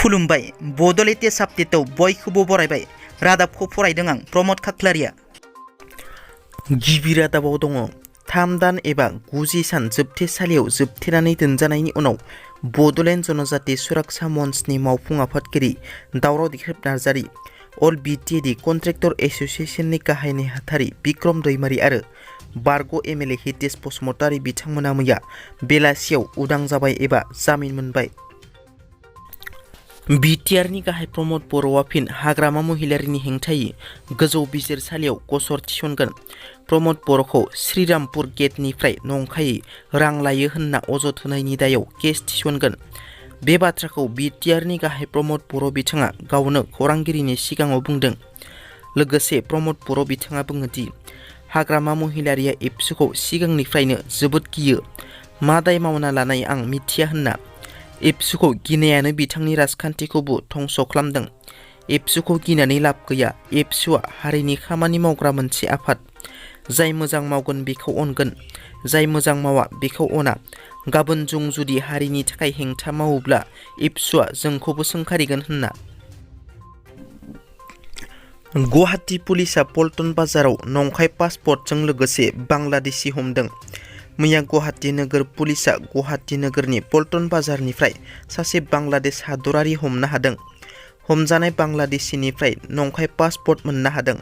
खुलुमबाय बड' लेटेस्ट आपडेटआव बयखौबो बरायबाय। रादाबखौ फरायदों आं प्रमद खाख्लारिया। गिबि रादाबाव दङ 3 दान एबा 90 सान जोबथेसालियाव जोबथेनानै दोनजानायनि उनाव बड'लेण्ड जनजाति सुरक्षा मन्चनि मावफुं आफादगिरि दावराव दिख्रेब नार्जारि, अल बिटिएडि कन्ट्रेक्टर एसोसिएशननि गाहाय नेहाथारि बिक्रम दैमारि आरो बारग' एमएलए हितेश बसुमतारि बिथांमोना मैया बेलासियाव उदां जाबाय एबा जामिन मोनबाय। बिटिआरनि गाहाय प्रमद बर'आ फिन हाग्रामा महिलारिनि हेंथायै गोजौ बिजिरसालियाव गसर थिसनगोन। प्रमद बर'खौ श्रीरामपुर गेटनिफ्राय नंखायै रां लायो होनना अजद होनायनि दायाव केस थिसनगोन। बे बाथ्राखौ बिटिआरनि गाहाय प्रमद बर' बिथाङा गावनो खौरांगिरिनि सिगाङाव बुंदों। लोगोसे प्रमद बर' बिथाङा बुङोदि हाग्रामा महिलारिया एबसुखौ सिगांनिफ्रायनो जोबोद गियो। मा दाय मावना लानाय आं मिथिया होनना। एबसुखौ गिनायानो बिथांनि राजखान्थिखौबो धंस' खालामदों। एबसुखौ गिनानै लाब गैया। एबसुआ हारिनि खामानि मावग्रा मोनसे आफाद। जाय मोजां मावगोन बेखौ अनगोन, जाय मोजां मावा बेखौ अना। गाबोन जों जुदि हारिनि थाखाय हेंथा मावोब्ला एबसुआ जोंखौबो सोंखारिगोन होनना। गुवाहाटी पुलिसा पल्टन बाजाराव नंखाय पासपर्टजों लोगोसे बांलादेशी हमदों। मैया गुवाहाटी नोगोर पुलिसा गुवाहाटी नोगोरनि पल्टन बाजारनिफ्राय सासे बांलादेश हादरारि हमनो हादों। हमजानाय बांलादेशीनिफ्राय नंखाय पासपर्ट मोननो हादों।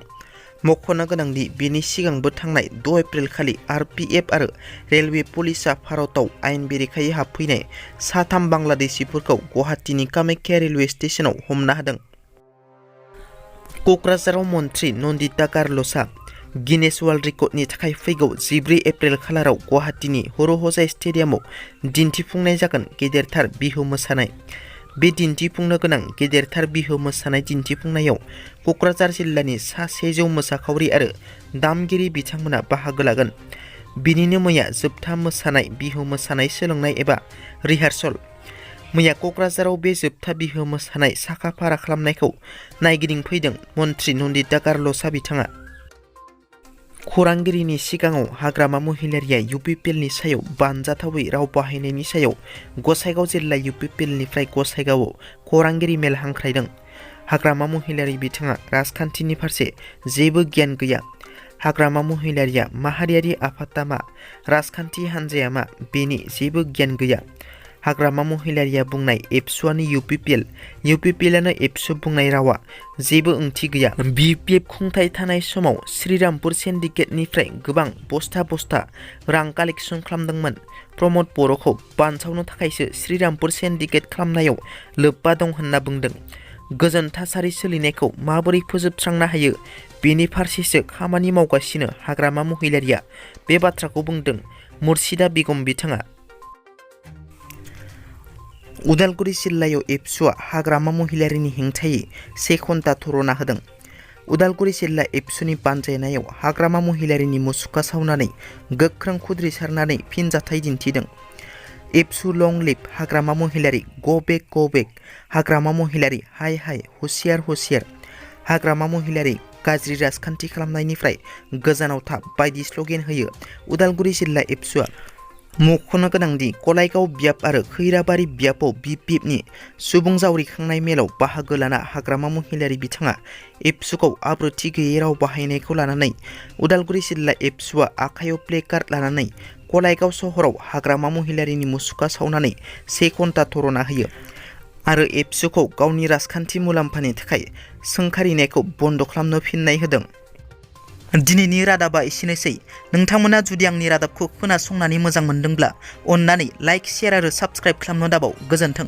मख'नो गोनांदि बेनि सिगांबो थांनाय 6 एप्रिल खालि आरपिएफ आरो रेलवे पुलिसा भारतआव आयेन बेरेखायै हाबफैनाय 3 बांलादेशीफोरखौ गुवाहाटीनि कामाख्या रेलवे स्टेशनाव हमनो हादों। क'क्राझाराव मन्त्रि नन्दिता कार्लसआ गिनेस वर्ल्ड रेकर्डनि थाखाय फैगौ 14 एप्रिल खालाराव गुवाहाटीनि हर'हजाय स्टेडियामाव दिन्थिफुंनाय जागोन गेदेरथार बिहु मोसानाय। बे दिन्थिफुंनो गोनां गेदेरथार बिहु मोसानाय दिन्थिफुंनायाव क'क्राझार जिल्लानि सा 100 मोसाखावरि आरो दामगिरि बिथांमोना बाहागो लागोन। बिनिनो मैया जोबथा मोसानाय बिहु मोसानाय सोलोंनाय एबा रिहार्सल। मैया क'क्राझाराव बे जोबथा बिहु मोसानाय साखा फारा खालामनायखौ नायगिदिंफैदों मन्त्रि नन्दिता कार्लसआ बिथाङा। खौरांगिरिनि सिगाङाव हाग्रामा महिलारिया इउपिपिएलनि सायाव बानजाथावै राव बाहायनायनि सायाव गसाइगाव जिल्ला इउपिपिएलनिफ्राय गसाइगावआव खौरांगिरि मेल हांख्रायदों। हाग्रामा महिलारि बिथाङा राजखान्थिनि फारसे जेबो गियान गैया। हाग्रामा महिलारिया माहारियारि आफादा मा, राजखान्थि हान्जाया मा बेनि जेबो गियान गैया। हाग्रामा महिलारिया बुंनाय एबसुआनो इउपिपिएलआनो एबसु बुंनाय रावा जेबो ओंथि गैया। बिपिएफ खुंथाय थानाय समाव श्रीरामपुर सिन्डिकेटनिफ्राय गोबां बस्ता रां कालेक्सन खालामदोंमोन। प्रमद बर'खौ बानसावनो थाखायसो श्रीरामपुर सिन्डिकेट खालामनायाव लोब्बा दं होनना बुंदों। गोजोन थासारि सोलिनायखौ माबोरै फोजोबस्रांनो हायो बेनि फारसेसो खामानि मावगासिनो हाग्रामा महिलारिया बे बाथ्राखौ बुंदों मुर्शिदा बेगम बिथाङा। उदालगुरि जिल्लायाव एबसुआ हाग्रामा महिलारिनि हेंथायै 1 घन्टा धरना होदों। उदालगुरि जिल्ला एबसुनि बानजायनायाव हाग्रामा महिलारिनि मुसुखा सावनानै गोख्रों खुद्रिसारनानै फिनजाथाय दिन्थिदों। एबसु लं लिभ हाग्रामा महिलारि, गो बेक हाग्रामा महिलारि, हाय हुसियार हाग्रामा महिलारि, गाज्रि राजखान्थि खालामनायनिफ्राय गोजानाव था बायदि स्ल'गेन होयो उदालगुरि जिल्ला एबसुआ। मख'नो गोनांदि कलाइगाव बियाब आरो खैराबारि बियाबाव बिपिएफनि सुबुं जावरिखांनाय मेलाव बाहागो लाना हाग्रामा महिलारि बिथाङा एबसुखौ आब्रुथि गैयै राव बाहायनायखौ लानानै उदालगुरि जिल्ला एबसुआ आखायाव प्लेकार्ड लानानै कलाइगाव सहराव हाग्रामा महिलारिनि मुसुखा सावनानै 1 घन्टा धरना होयो आरो एबसुखौ गावनि राजखान्थि मुलाम्फानि थाखाय सोंखारिनायखौ बन्द' खालामनो फिननाय होदों। दिनैनि रादाबा एसेनोसै। नोंथांमोना जुदि आंनि रादाबखौ खोनासंनानै मोजां मोनदोंब्ला अन्नानै लाइक, शेयार आरो साबस्क्राइब खालामनो दाबाव। गोजोन्थों।